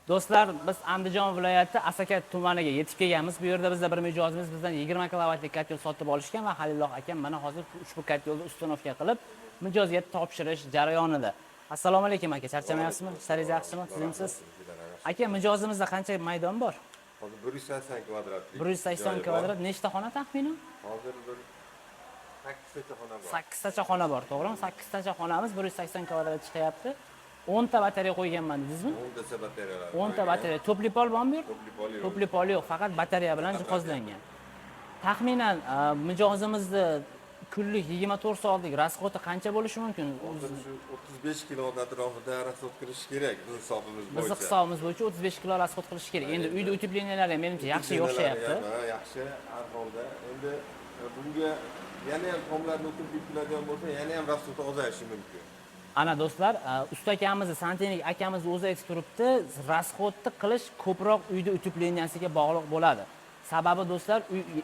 Do'stlar, biz Andijon viloyati Asaka tumaniga yetib kelganmiz. Bu yerda bizda bir mijozimiz bizdan 20 kilovatlik котёл sotib olishgan va Halilloh akam mana hozir ushbu котёл ni установка qilib, mijozga topshirish jarayonida. Assalomu alaykum, aka, charchamayapsizmi? Ishlaringiz yaxshimi? Tuzukmisiz? Aka, mijozimizda qancha maydon bor? Hozir 180 kvadratlik 180 joyi bor. Kvadrat, nechta xona taxminan? Hozir bir 8 tacha xona bor. 8 tacha xona bor, to'g'rimi? 8 tacha xonamiz 180 kvadrat chiqyapti. 10 ta batareya qo'yganman dedingizmi? 10 tacha batareyalar. 10 ta batareya. Тёплый пол bormi bu yerda? Тёплый пол yo'q. Тёплый пол yo'q, faqat batareya bilan jihozlangan. Taxminan mijozimizni kunlik 24 soatlik расход i qancha bo'lishi mumkin? Hozir shu 35 kilo atrofida расход qilish kerak bizni hisobimiz Bizni bo'yicha. Hisobimiz bo'yicha 35 kilo расход qilish kerak. Endi uyda утепления lari ham, menimcha, yaxshi o'xshayapti. Ha, yaxshi har holda. Endi bunga yana ham tomlarni утеплить qiladigan bo'lsa, yana ham расход ozayishi mumkin. Ana do'stlar, usta akamizni, santexnik akamiz o'zi aytib turibdi, расход ni qilish ko'proq uyda утепления siga bog'liq bo'ladi. Sababi, do'stlar,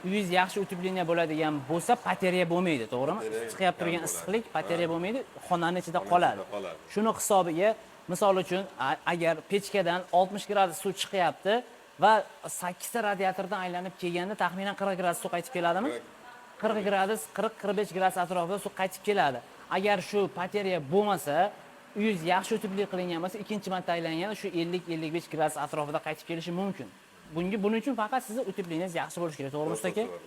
uyingiz yaxshi утепление bo'ladigan bo'lsa, потеря bo'lmaydi, to'g'rimi? Потеря Chiqyapti turgan kam bo'ladi. Issiqlik потеря bo'lmaydi, xonani ichida Xona qoladi. Ichida qoladi. Shuni hisobiga, misol uchun, agar pechkadan 60 gradus suv chiqyapti va 8 ta radiatordan aylanib kelganda taxminan 40 gradus suv qaytib keladimi? 40 gradus, 40-45 gradus atrofida suv qaytib keladi. Agar shu потеря bo'lmasa, uyingiz yaxshi утеплить qilingan bo'lsa, ikkinchi marta aylanganda shu 50-55 gradus atrofida qaytib kelishi mumkin. Bunga, buning uchun faqat sizni утепление ngiz yaxshi bo'lishi kerak, to'g'rimi, usta aka? To'g'ri.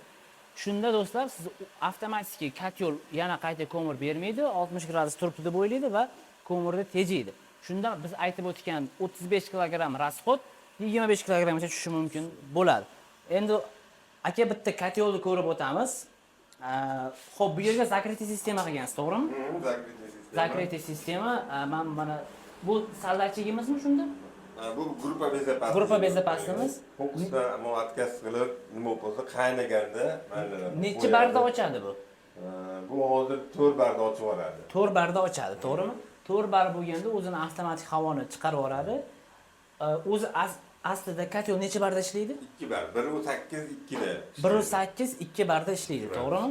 Shunda, do'stlar, siz avtomatik котёл yana qayta ko'mir bermaydi, 60 gradus turibdi deb o'ylaydi va ko'mirni tejaydi. Shunda biz aytib o'tgan 35 kilogramm расход 25 kilogrammgacha tushishi mumkin bo'ladi. Endi, aka, bitta котёл ni ko'rib o'tamiz. Xo'p, bu yerga закрытый система qilgansiz, to'g'rimi? Закрытый система. Закрытый система, man mana bu солдатчик imizmi shunda? Ha, bu группа безопасности. Группа безопасность. Fokusdan mo отказ qilib, nima bo'lib qolsa, qaynaganda mana Necha barda ochadi bu? Ha, bu hozir 4 barda ochib yuboradi. 4 barda ochadi, to'g'rimi? 4 bar bo'lganda o'zini avtomatik havoni chiqarib yuboradi. O'zi aslida котёл necha barda ishlaydi? 2 bar, 1.8 2 da. 1.8 2 barda ishlaydi, to'g'rimi?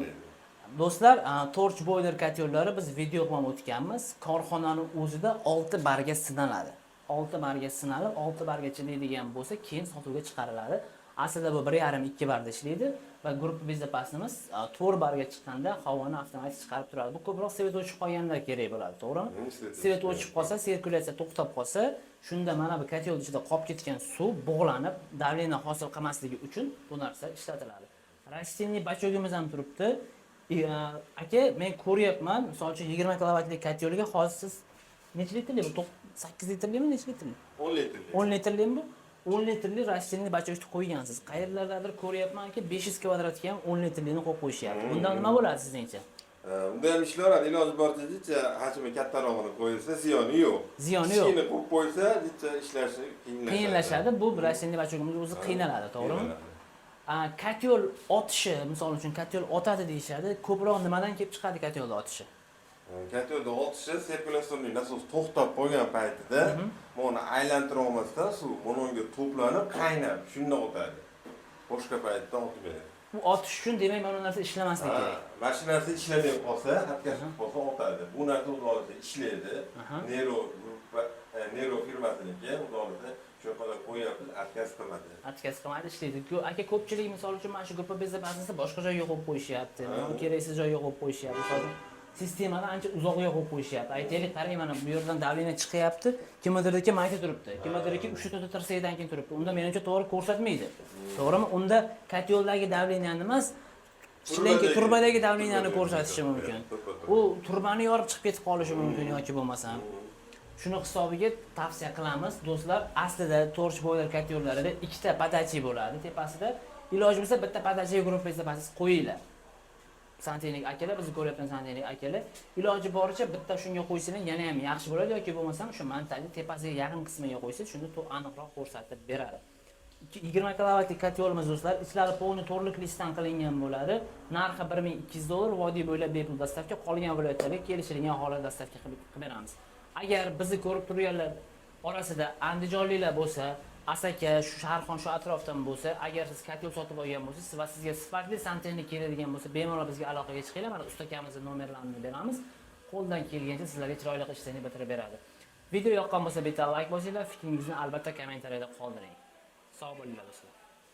Do'stlar, Torch boiler котёл lari biz video qilib o'tganmiz. Korxonani o'zida 6 barga sinaladi. 6 barga sinalib, 6 barga chidaydigan bo'lsa, keyin sotuvga chiqariladi. Aslida bu 1.5 2 barda ishlaydi va группа безопасность 4 barga chiqqanda havoni avtomatik chiqarib turadi. Bu ko'proq свет o'chib qolganda kerak bo'ladi, to'g'rimi? Свет Свет o'chib qolsa, sirkulyatsiya to'xtab qolsa, shunda mana bu котёл ichida qolib ketgan suv bug'lanib, давление hosil qilmasligi uchun bu narsa ishlatiladi. Растительный бачок imiz ham turibdi. Aka, men ko'ryapman, misol uchun, 20 kilovatlik котёл ga hozir siz necha litrli bu? 8 litrlimi, necha litrli? 10 litrli. 10 litrlimi bu? 10 litrli растительный бачок ni qo'ygansiz. Qayerlardadir ko'ryapmanki, 500 kvadratga ham 10 litrlini qo'yib qo'yishyapti. Bundan nima bo'ladi sizningcha? Unda ham ishlayveradi. Iloji boricha hajmi kattarog'ini qo'yilsa, ziyoni yo'q. Ziyoni yo'q. Kichkina qo'yib qo'ysa, jicha ishlashi qiyinlashadi. Qiyinlashadi. Bu растительный бачок imiz o'zi qiynaladi, to'g'rimi? Qiynaladi. Котёл otishi, misol uchun, котёл otadi deyishadi. Ko'proq nimadan kelib chiqadi котёл ni otishi? Котёл da otishi циркуляционный nasos to'xtab qolgan paytida mana aylantira olmasdan suv mana unga to'planib, qaynab, shunda otadi. Boshqa paytda otmaydi. U otish uchun, demak, mana bu narsa ishlamasligi kerak. Mana shu narsa ishlamay qolsa, отказ qilib qolsa, otadi. Bu narsa, xudo xohlasa, ishlaydi. Nero gruppa, Nero firmasiniki, xudo xohlasa, shu qadar qo'yyapmiz, отказ qilmadi. Отказ qilmaydi, ishlaydi. Aka, ko'pchilik, misol uchun, mana shu группа безопасности boshqa joyga qo'yib qo'yishyapti. Keraksiz joyga qo'yib qo'yishyapti. Misol uchun, sistemani ancha uzoqga qo'yib qo'yishyapti. Aytaylik, qarang, mana bu yerdan давление chiqyapti, kimnidirniki mayda turibdi, kimnidirniki 3 ta 4 ta tirsakdan keyin turibdi. Unda, menimcha, to'g'ri ko'rsatmaydi. To'g'rimi? Unda котёл dagi давление ni emas, chlenki trubadagi давление ni ko'rsatishi mumkin. U trubani yorib chiqib ketib qolishi mumkin yoki bo'lmasam. Shuni hisobiga tavsiya qilamiz, do'stlar, aslida Torch boiler котёл larida ikkita подача bo'ladi tepasida. Iloji bo'lsa, bitta подача группа безопасность qo'yinglar. Santexnik akalar, bizni ko'rayotgan santexnik akalar, iloji boricha bitta shunga qo'ysanglar yana ham yaxshi bo'ladi yoki bo'lmasam shu montajni tepasiga yaqin qismiga qo'ysangiz, shunda aniqroq ko'rsatib beradi. 20 kilovatlik котёл imiz, do'stlar, ichlari полный to'rtlik лист dan qilingan bo'ladi. Narxi 1200 dollar, vodiy bo'ylab bepul доставка, qolgan viloyatlarga kelishilgan holatda доставка qilib beramiz. Agar bizni ko'rib turganlar orasida andijonliklar bo'lsa, Asaka, shu Sharxon, shu atrofdan bo'lsa, agar siz котёл sotib olgan bo'lsangiz va sizga sifatli santexnik keladigan bo'lsa, bemalol bizga aloqaga chiqinglar. Mana usta akamizni nomerlarini beramiz. Qo'ldan kelgancha sizlarga chiroyli qilib ishlarni bitirib beradi. Video yoqqan bo'lsa, bitta like bosinglar, fikringizni albatta kommentariyada qoldiring. Sog' bo'linglar, do'stlar.